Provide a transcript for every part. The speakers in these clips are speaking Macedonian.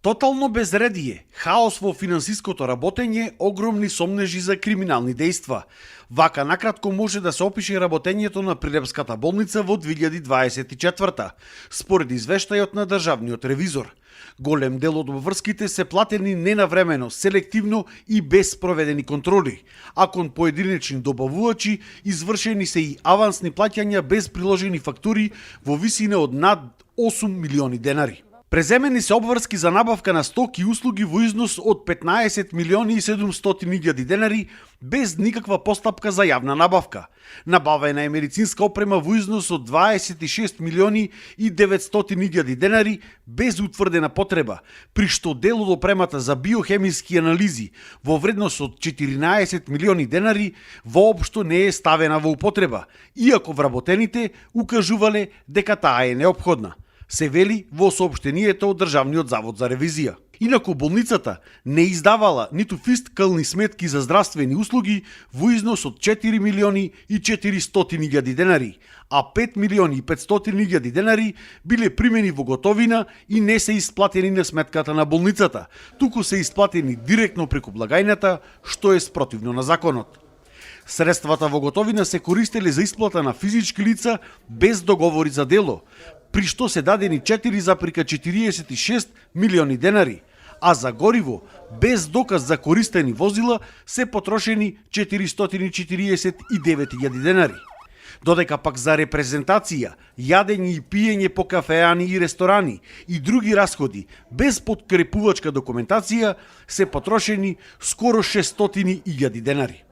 Тотално безредие, хаос во финансиското работење, огромни сомнежи за криминални дејства. Вака накратко може да се опише работењето на Прилепската болница во 2024, според извештајот на државниот ревизор. Голем дел од обврските се платени ненавремено, селективно и без проведени контроли, а кон поединечни добавувачи извршени се и авансни плаќања без приложени фактури во висина од над 8 милиони денари. Преземени се обврски за набавка на стоки и услуги во износ од 15 милиони и 700 илјади денари без никаква постапка за јавна набавка. Набавена е медицинска опрема во износ од 26 милиони и 900 илјади денари без утврдена потреба, при што дел од опремата за биохемиски анализи во вредност од 14 милиони денари воопшто не е ставена во употреба, иако вработените укажувале дека таа е неопходна, се вели во соопштението од Државниот завод за ревизија. Инаку болницата не издавала ниту фискални сметки за здравствени услуги во износ од 4 милиони и 400 илјади денари, а 5 милиони и 500 илјади денари биле примени во готовина и не се исплатени на сметката на болницата, туку се исплатени директно преку благајната, што е спротивно на законот. Средствата во готовина се користеле за исплата на физички лица без договори за дело, при што се дадени 4,46 милиони денари, а за гориво, без доказ за користени возила, се потрошени 449.000 денари. Додека пак за репрезентација, јадење и пиење по кафеани и ресторани и други расходи без подкрепувачка документација се потрошени скоро 600.000 денари.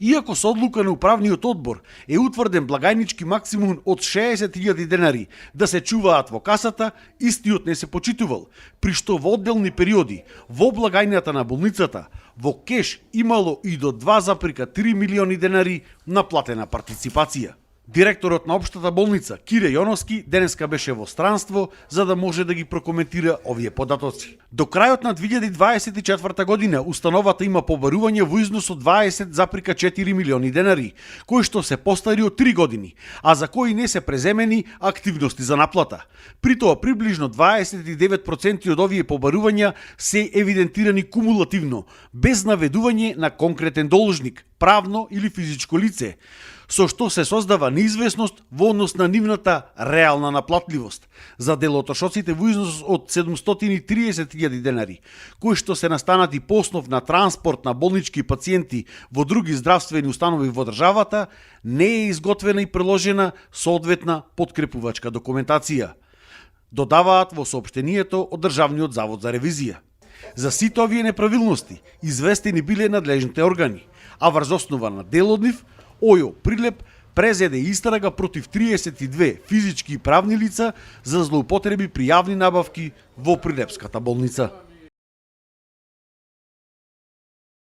Иако со одлука на управниот одбор е утврден благајнички максимум од 60.000 денари да се чуваат во касата, истиот не се почитувал, при што во одделни периоди во благајната на болницата во кеш имало и до 2,3 милиони денари наплатена партиципација. Директорот на општата болница Кире Јоновски денеска беше во странство за да може да ги прокоментира овие податоци. До крајот на 2024 година установата има побарување во износ од 20,4 милиони денари, кои што се постари од 3 години, а за кои не се преземени активности за наплата. При тоа приближно 29% од овие побарувања се евидентирани кумулативно, без наведување на конкретен должник, правно или физичко лице, со што се создава неизвестност во однос на нивната реална наплатливост. За делотрошоците во износ од 730.000 денари, кои што се настанати по основ на транспорт на болнички пациенти во други здравствени установи во државата, не е изготвена и приложена соодветна подкрепувачка документација, додаваат во соопштението од Државниот завод за ревизија. За сите овие неправилности известени биле надлежните органи, а врз основа на дел од нив, ОЈО Прилеп презеде истрага против 32 физички и правни лица за злоупотреби при јавни набавки во Прилепската болница.